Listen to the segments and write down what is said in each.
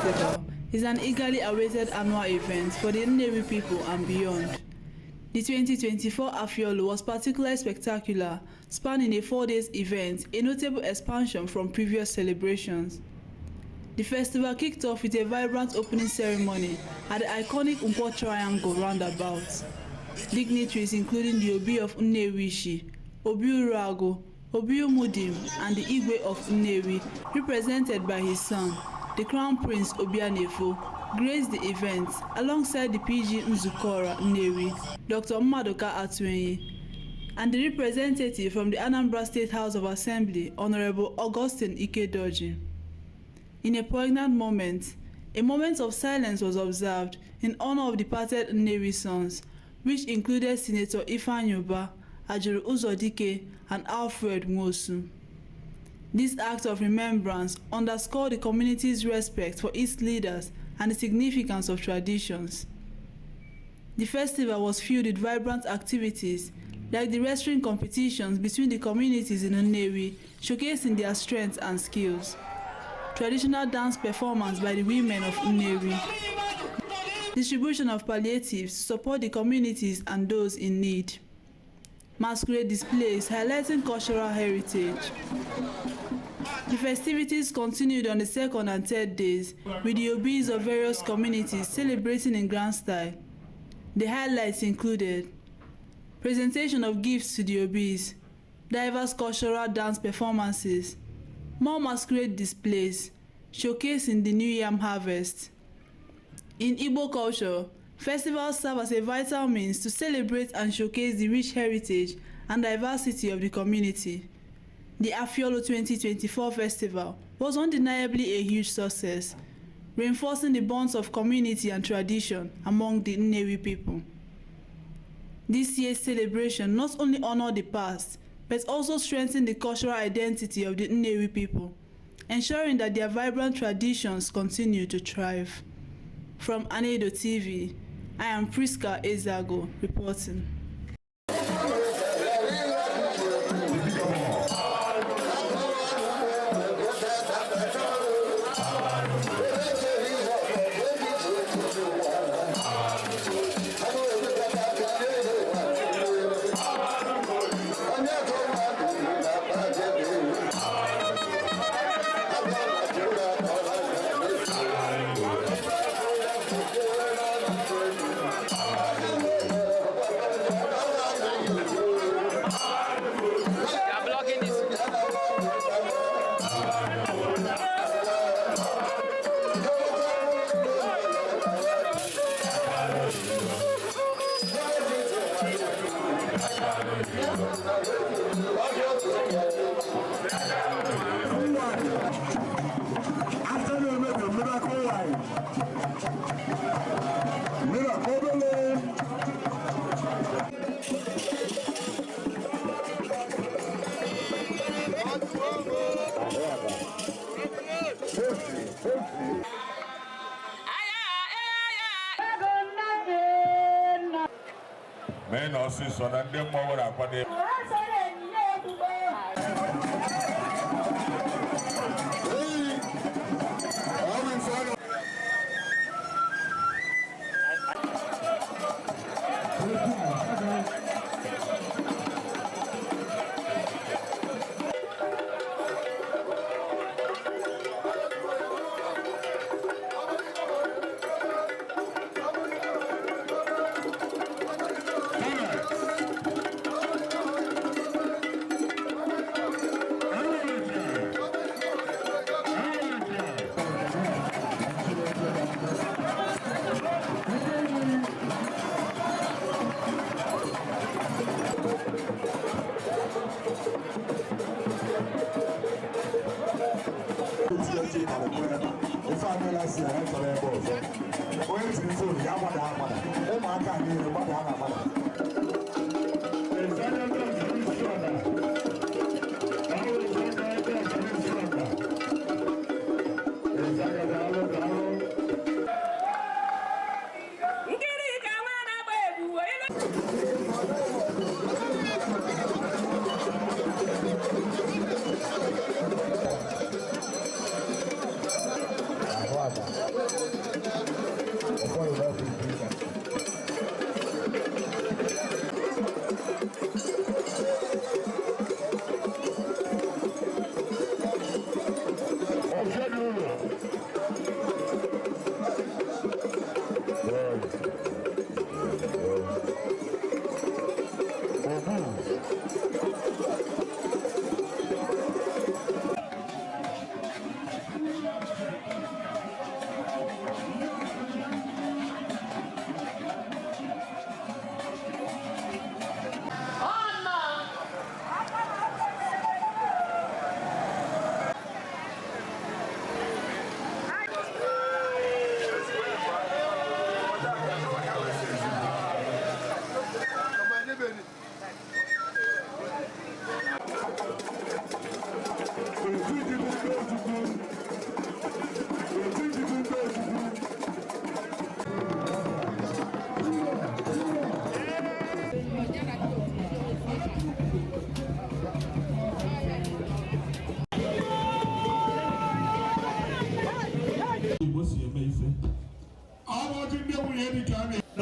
Festival is an eagerly awaited annual event for the Nnewi people and beyond. The 2024 Afiaolu was particularly spectacular, spanning a 4-day event, a notable expansion from previous celebrations. The festival kicked off with a vibrant opening ceremony at the iconic Nkwo Triangle roundabout. Dignitaries including the Obis of Nnewi, Obi Obi and the Igwe of Nnewi, represented by his son, the Crown Prince Obianefo, graced the event alongside the PG Nzukora Nnewi, Dr. Mmaduka Atuenyi, and the representative from the Anambra State House of Assembly, Honorable Augustine Ikedoji. In a poignant moment, a moment of silence was observed in honor of departed Nnewi sons, which included Senator Ifeanyi, Ajulu Uzodike, and Alfred Nwosu. This act of remembrance underscored the community's respect for its leaders and the significance of traditions. The festival was filled with vibrant activities like the wrestling competitions between the communities in Nnewi, showcasing their strengths and skills. Traditional dance performance by the women of Nnewi. Distribution of palliatives to support the communities and those in need. Masquerade displays highlighting cultural heritage. The festivities continued on the 2nd and 3rd days, with the Obis of various communities celebrating in grand style. The highlights included presentation of gifts to the Obis, diverse cultural dance performances, more masquerade displays, showcasing the new yam harvest. In Igbo culture, festivals serve as a vital means to celebrate and showcase the rich heritage and diversity of the community. The Afiaolu 2024 festival was undeniably a huge success, reinforcing the bonds of community and tradition among the Nnewi people. This year's celebration not only honored the past, but also strengthened the cultural identity of the Nnewi people, ensuring that their vibrant traditions continue to thrive. From AnaedoTV, I am Priska Ezago reporting. Men also son and them more upon them.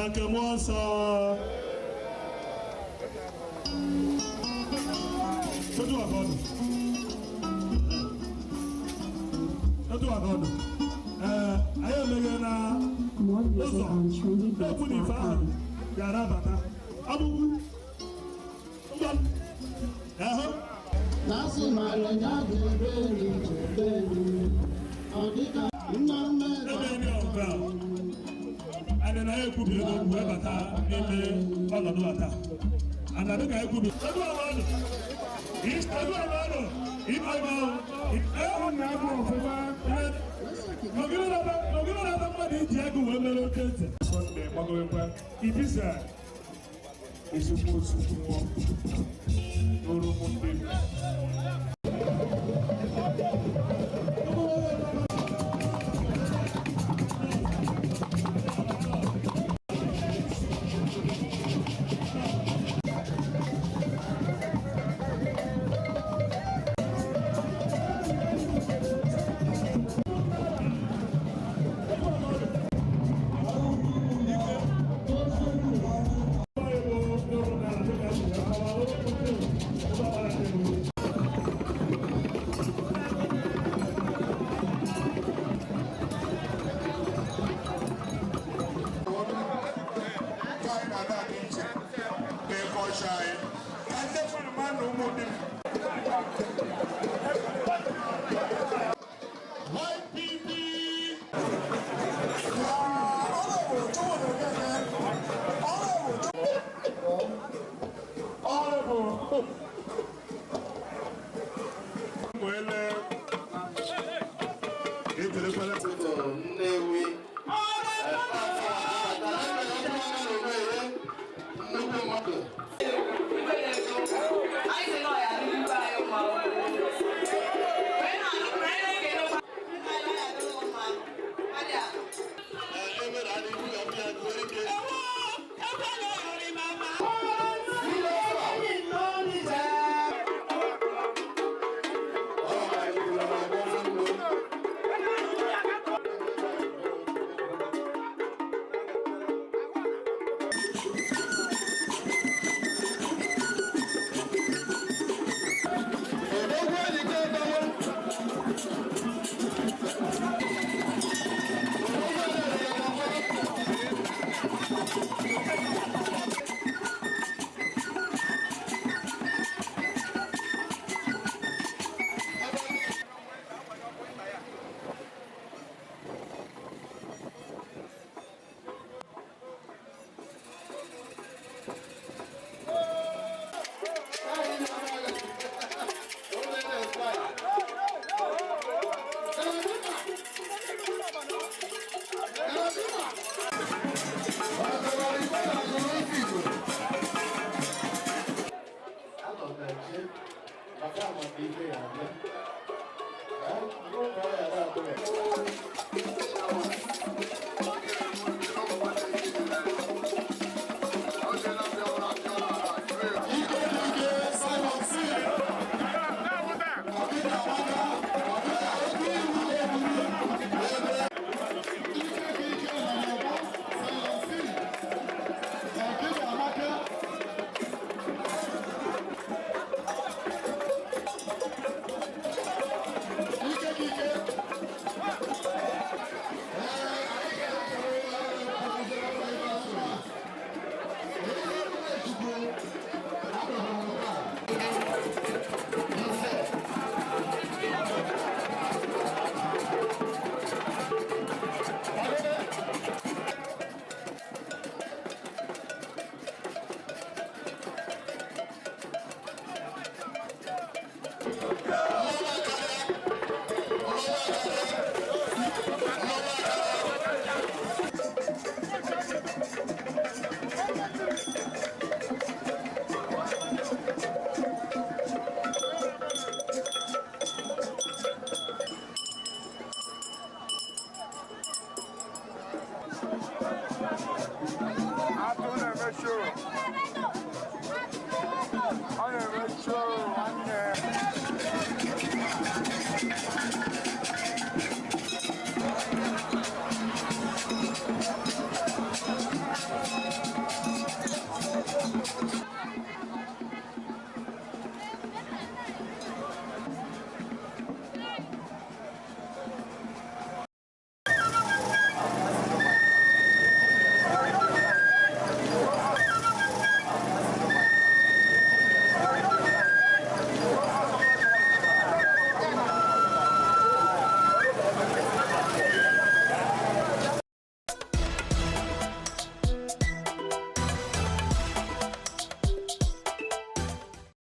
na nke mmụọ nsọ. Totu agodo. Totu agodo. Ayo emeghe na ụzọ ekwu na Ifeanyi bịara abata. Abụgbu. Nasi malenya gebeli gebeli. Odika nnamme. Ebe ọga. Ana na ekwu bi ego bụ ebata n'ime ọnọdụ ata. Ana dịka ekwu bi. Totu agodo. Totu agodo. Ịkpa na-abụ ọfụma. Ogiri na-ata mmadụ iji ego wee mere oke eze. Sunday gbagowekwa Ibisa ezigbo ozugbo n'ụrụ ụmụnne